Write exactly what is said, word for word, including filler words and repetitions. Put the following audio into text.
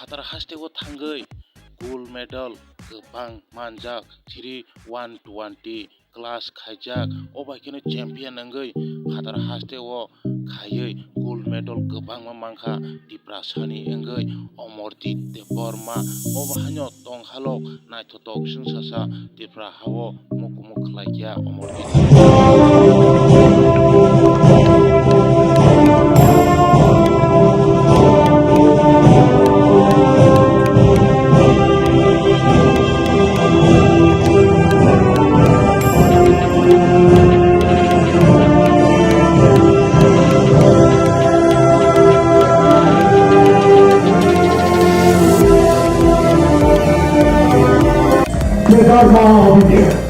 Phatar hasteo thangwi gold medal kwbang manjak, three one twenty class khaijak, o bai kheno champion wngwi phatar hasteo khaiwi gold medal kwbangma mankha Tiprasani wngwi Omorjit Debbarma. Obo haino tonghalok naithotok chwngsasa Tipra hao mukumu khlaikha Omorjit. Debbarma of India.